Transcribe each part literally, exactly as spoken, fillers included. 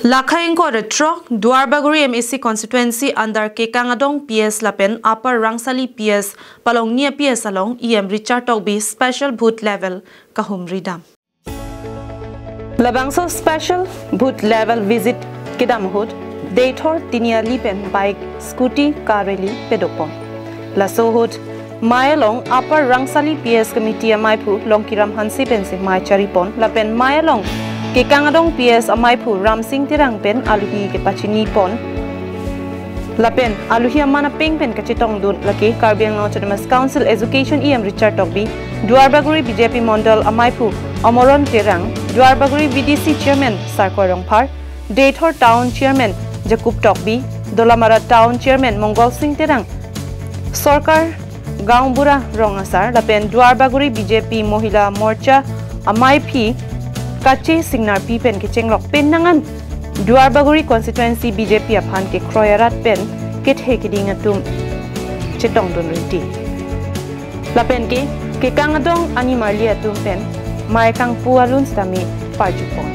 Lakhai ingkoi ra throk, Duarbagori M A C constituency under Kekang Adong P S lapen Upper Rangsali P S, Palongnia P S along E M Richard Tokbi special booth level kahumri dam. Labangso special booth level visit kedam ahut, Deithor Tiniali pen bike, scooty, car rally padopon. Laso ahut, mei along Upper Rangsali P S committee amaiphu Longkiram Hanse pensi mei charipon, lapen mei along Kekang Adong P S amaiphu Ramsing Terang pen alohi kepachinipon. Lapen alohi aman apeng pen kachetongdun lake Karbi Anglong Autonomous Council Education E M Richard Tokbi, Duarbagori B J P Mondol amaiphu Amoron Terang, Duarbagori V D C Chairman Sarkoi Rongphar, Deithor Town Chairman Jacob Tokbi, Dolamara Town Chairman Mongol Sing Terang, Sorkar Gaonbura Rong Asar, lapen Duarbagori B J P Mohila Morcha amaiphi Kache Singnarpi pen kechenglok pen nang-an Duarbagori constituency B J P aphan kekroi arat pen kethe keding atum chetongdun rinti. Lapen ke Kekang Adong animarli atum pen mei kangpu alun sitame parjupon.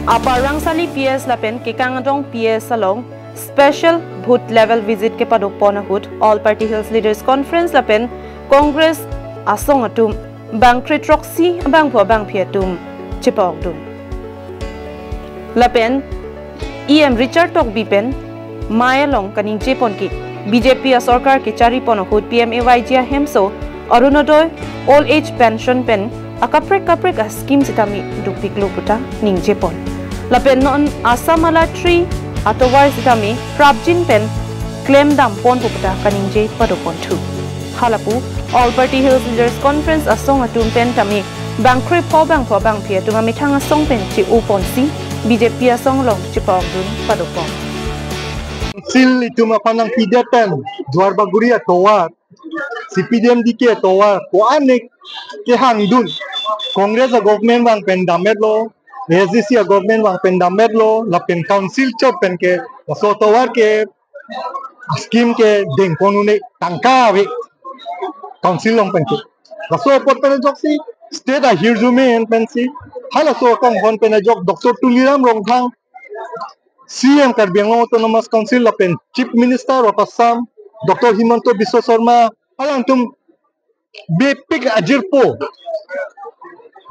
Upper Rangsali P S lapen Kekang Adong P S along special booth level visit kepadopon ahut All Party Hills Leaders Conference lapen Congress asong atum bangkre throksi abangphu abangphi atum chepokdun. Lapen E M Richard Tokbi pen mei along kaningjepon ke B J P asorkar kecharipon ahut P M A Y G ahemso Orunodoi, old age pension pen akaprek kaprek a-scheme sitame dukpiklo puta ningjepon. Lapen non Assam Mala three atovar sitame prapjin pen klemdamponpo puta kaningje padoponthu. Halapu All Party Hills Leaders Conference asong atum pen tame bangkre pho bangpho bangphi atum amethang asong pen che-oponsi B J P asong along chepokdun padopon. Council itum aphan nangpidet pen Duarbagori atovar, C P D M D K atovar, ko-an ne kehangdun. Congress a-government vang pen dammetlo, A S D C a-government vang pen dammetlo, lapen council chot pen ke, laso atovar ke, scheme ke dengpon un-e tangka ave, council along pen ke. Laso apot pen ajoksi, state ahirjume en pensi, halaso akanghon pen ajok Doctor Tuliram Ronghang, C M Karbi Anglong Autonomous Council lapen Chief Minister of Assam, Doctor Himanta Biswa Sarma, alangtum bepik ajirpo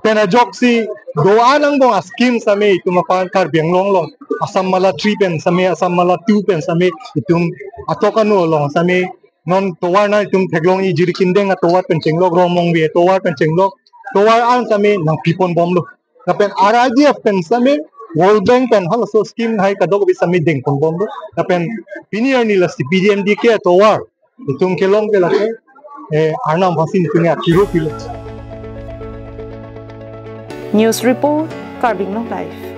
pen ajoksi do-an angbong a-scheme sitame itum aphan Karbi Anglong along Assam Mala three pen sitame, Assam Mala two pen sitame, itum atok anu along sitame, non tovar na itum theklong-i Jirikindeng atovar pen chenglok, Rongmongve atovar pen chenglok, tovar an sitame nangpiponbomlo. Lapen R I D F pen sitame, World Bank pen halaso scheme hai kadokave sitame dengponbomlo. Lapen pini arni la C P D M D K atovar itum kelong ke lake, eh, Arnam Hasin itum ya kiro kilo. News report, Karbi Anglong Live.